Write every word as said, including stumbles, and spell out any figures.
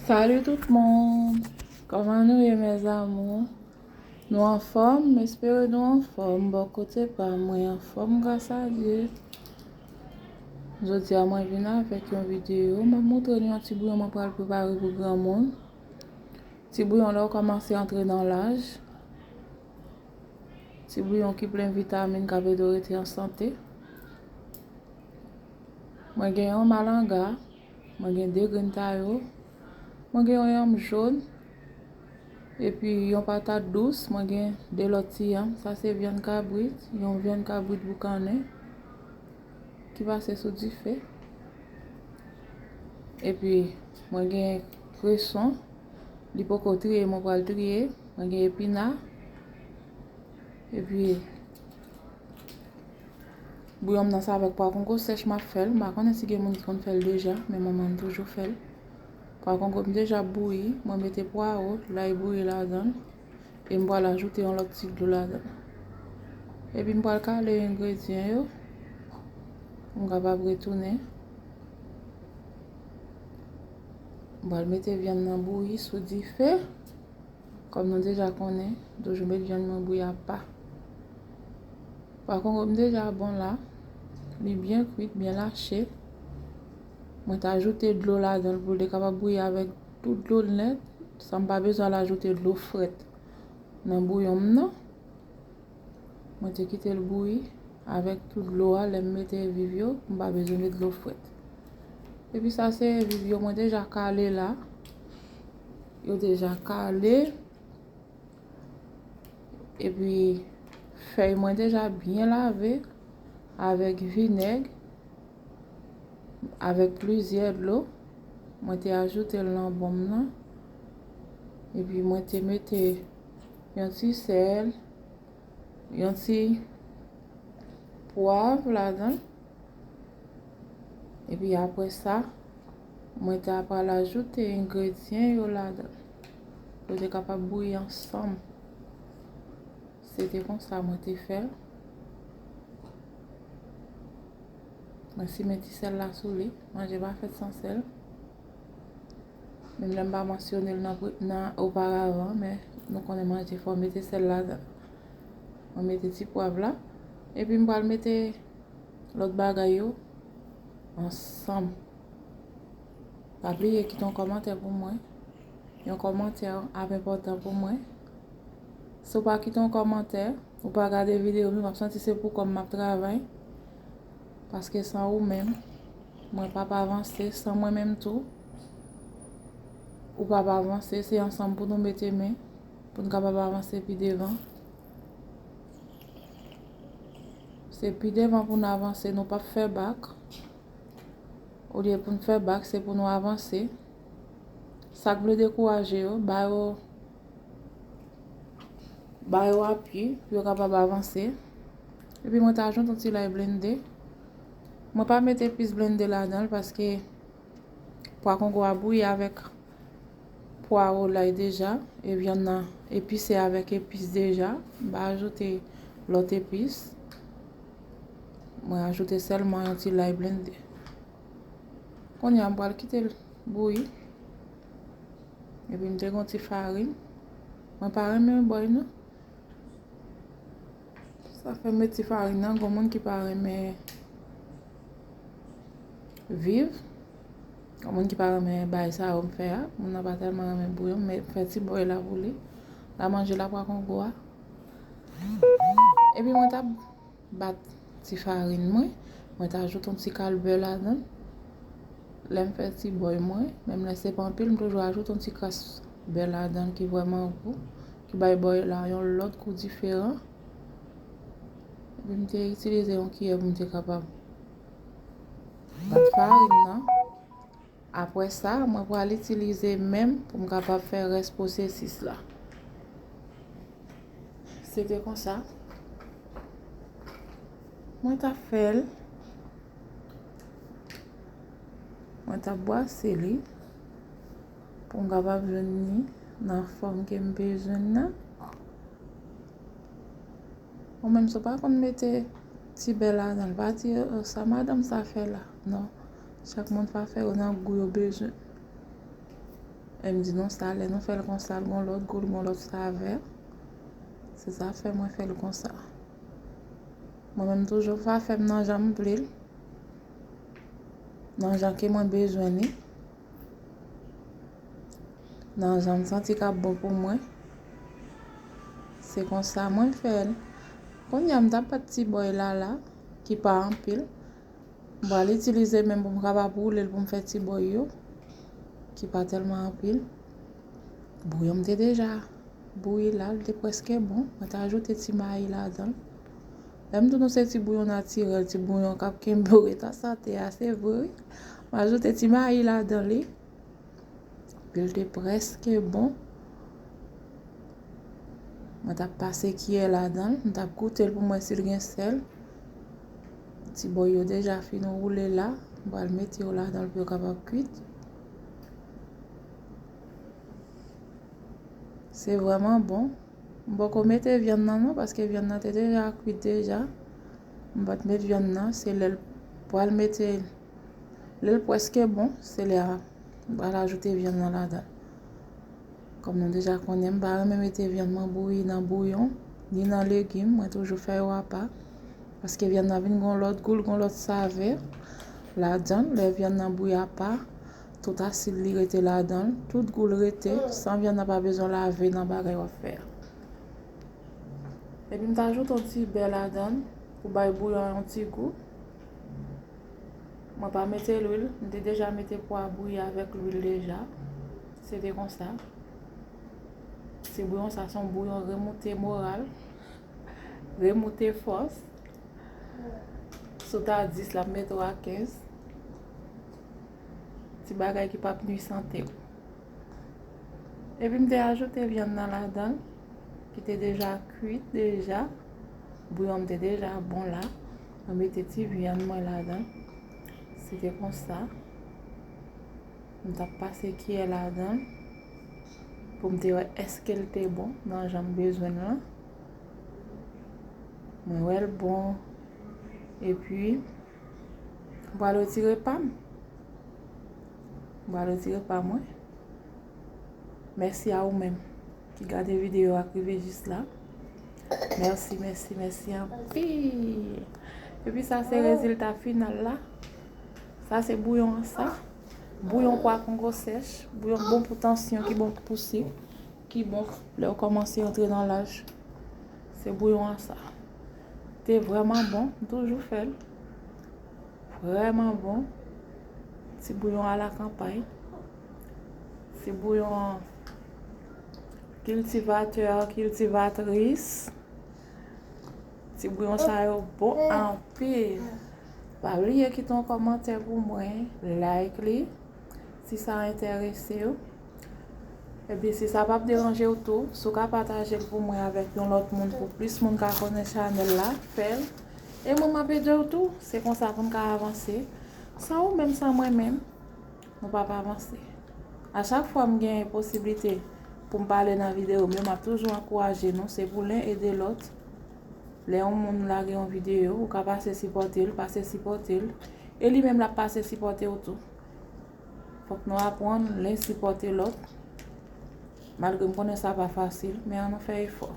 Salut tout moun! Kòman nou ye, mes amours? Nou anfòm? M espere nou anfòm. Bò kote pa mwen, anfòm, gras a Dye. Jodi a, mwen vin avèk yon videyo. M ap montre nou yon ti bouyon mwen pral prepare pou granmoun. Ti bouyon lè w kòmanse antre nan laj. Ti bouyon ki plen vitamin k ap ede w rete an sante. Mwen gen yon malanga, mwen gen de grenn tayo, mwen gen yon yanm jòn, epi yon patat dous, mwen gen de lòt ti yanm. Sa se vyann kabrit, yon vyann kabrit boukannen ki pase sou dife. Epi mwen gen kreson, li poko triye, mwen pral triye. Mwen gen epina. Epi bouyon m nan se avèk pwa kongo sèch m ap fè l. M pa konnen si gen moun ki konn fè l deja, men manman m toujou fè l. Pwa kongo m deja bouyi, mwen mete pwawo, lay bouyi ladan l. E m pral ajoute yon lòt ti dlo ladan l. Epi m pral kale engredyan yo pou m kapab retounen. M pral mete vyann nan bouyi sou dife. Kòm nou deja konnen, m toujou met vyann mwen bouyi apa. Pwa kongo m deja bon la. Li byen kwit, byen lache. Mwen te ajoute dlo ladan l pou l te kapab bouyi avèk tout dlo l nèt, san m pa bezwen al ajoute dlo frèt nan bouyon m nan. Mwen te kite l bouyi avèk tout dlo a lè m mete viv yo, m pa bezwen met dlo frèt. Epi sa se viv yo mwen deja kale la. Yo deja kale. Epi fèy mwen deja byen lave avèk vinèg, avèk plizyè dlo. Mwen te ajoute l nan bon m nan. Epi mwen te mete yon ti sèl, yon ti pwav ladan l. Epi apre sa, mwen ta pral ajoute engredyan yo ladan l. Pou yo te kapab bouyi ansanm. Se te konsa mwen te fè l. Mwen simen ti sèl la sou li. Manje pa fèt san sèl. Menm lè m pa mansyone l nan pre-, nan oparavan, men nou konnen manje fò mete sèl ladan l. Mwen mete ti pwav la. Epi m pral mete lòt bagay yo ansanm. Pa bliye kite yon kòmantè pou mwen. Yon kòmantè ap enpòtan pou mwen. Si w pa kite yon kòmantè, ou pa gade videyo m yo, m ap santi se pou kò m m ap travay. Paske san ou menm, mwen p ap avanse. San mwen menm tou, ou p ap avanse. Se ansanm pou nou mete men, pou n kapab avanse pi devan. Se pi devan pou n avanse, nou p ap fè bak. Olye pou n fè bak, se pou nou avanse. Sa k vle dekouraje yo, ba yo, ba yo apui pou yo kapab avanse. Epi mwen ta ajoute yon ti lay blende. Mwen pa mete epis blende ladan l paske pwa kongo a bouyi avèk pwawo lay deja, e vyann nan epise avèk epis deja. M pa ajoute lòt epis. Mwen ajoute sèlman yon ti lay blende. Kounye a, m pral kite l bouyi. Epi m te gen yon ti farin. Mwen pa renmen bòy non. Sa fè m met ti farin nan, gen moun ki pa renmen viv. Gen moun ki pa renmen bagay sa yo m fè a. Moun nan pa tèlman renmen bouyon, men m fè ti bòy la pou li. La manje la pwa kongo a. Epi mwen ta bat ti farin mwen. Mwen ta ajoute yon ti kal bè ladan l. Lè m fè ti bòy mwen, menm lè se pa anpil, m toujou ajoute yon ti kras bè ladan l ki vrèman gou, ki bay bòy la yon lòt gou diferan. Epi m te itilize yon kiyè pou m te kapab bat farin nan. Apre sa, mwen pral itilize men m pou m kapab fè rès pwosesis la. Se te konsa. Mwen ta fè l. Mwen ta bwase li pou m kapab jwenn li nan fòm ke m bezwen nan. Ou menm si w pa konn mete ti bè ladan l, pa di, "Oh, sa madanm sa fè la." Non. Chak moun pa fè yo nan gou yo bezwen. E m di nou sa, lè nou fè l konsa, l gon lòt gou, l gon lòt savè. Se sa fè mwen fè l konsa. Mwen menm toujou pa fè m nan jan m vle l, nan jan ke mwen bezwen li, nan jan m santi k ap bon pou mwen. Se konsa mwen fè l. Kounye a m t ap bat ti bòy la la, ki pa anpil. M pral itilize men m pou m kapab woule l pou m fè ti bòy yo, ki pa tèlman anpil. Bouyon m te deja bouyi la, li te prèske bon. Mwen te ajoute ti mayi ladan l. Lè m di nou se ti bouyon natirèl, ti bouyon k ap kenbe w ret an sante a, se vre wi. M ajoute ti mayi ladan li. Epi l te prèske bon. Mwen t ap pase kiyè ladan l, m t ap goute l pou m wè si l gen sèl. Ti bòy yo deja fin woule la, m pral mete yo ladan l pou yo kapab kwit. Se vrèman bon. M poko mete vyann nan non, paske vyann nan te deja kwit deja. M pa t met vyann nan, se lè l pral mete, lè l prèske bon, se lè a m pral ajoute vyann nan ladan. Kòm nou deja konnen, m pa renmen mete vyann mwen bouyi nan bouyon, ni nan legim, mwen toujou fè yo apa. Paske vyann nan vin gon lòt gou, l gon lòt savè ladan l. Lè vyann nan bouyi apa, tout asid li rete ladan l, tout gou l rete, san vyann nan pa bezwen lave nan bagay w ap fè a. Epi m t ajoute yon ti bè ladan l pou bay bouyon an yon ti gou. Mwen pa mete lwil, m te deja mete pwa bouyi avèk lwil deja. Se te konsa. Ti bouyon sa se yon bouyon remoute moral, remoute fòs. Si w ta dis, l ap mete w a kenz. Ti bagay ki p ap nwi sante w. Epi m te ajoute vyann nan ladan l, ki te deja kwit deja. Bouyon m te deja bon la. Mwen mete ti vyann mwen ladan. Se te konsa. M t ap pase kiyè ladan l pou m te wè èske l te bon nan jan m bezwen l lan. Mwen wè l bon. Epi, m pral retire pa m. M pral retire pa mwen. Mèsi a ou menm ki gade videyo a k rive jis la. Mèsi, mèsi, mèsi anpil. Epi sa se rezilta final la. Sa se bouyon an sa. Bouyon pwa kongo sèch. Bouyon k bon pou tansyon, ki bon pou sik, ki bon lè w kòmanse antre nan laj. Se bouyon an sa. Te vrèman bon. M toujou fè l. Vrèman bon. Ti bouyon alakanpay. Ti bouyon kiltivatè, kiltivatris. Ti bouyon sa yo bon anpil. Pa bliye kite yon kòmantè pou mwen, like li, si sa enterese w. Epi si sa p ap deranje w tou, si w ka pataje l pou mwen avèk yon lòt moun, pou plis moun ka konnen chanèl la, fè l. E mwen m ap ede w tou, se konsa pou n ka avanse. San ou menm, san mwen menm, nou p ap avanse. A chak fwa m gen posiblite pou m pale nan videyo m yo, m ap toujou ankouraje nou, se pou len ede lòt. Lè yon moun lage yon videyo, ou ka pase sipòte l, pase sipòte l. E li menm l ap pase sipòte w tou. Fòk nou aprann len sipòte lòt. Malgre m konnen sa pa fasil, men ann nou fè efò.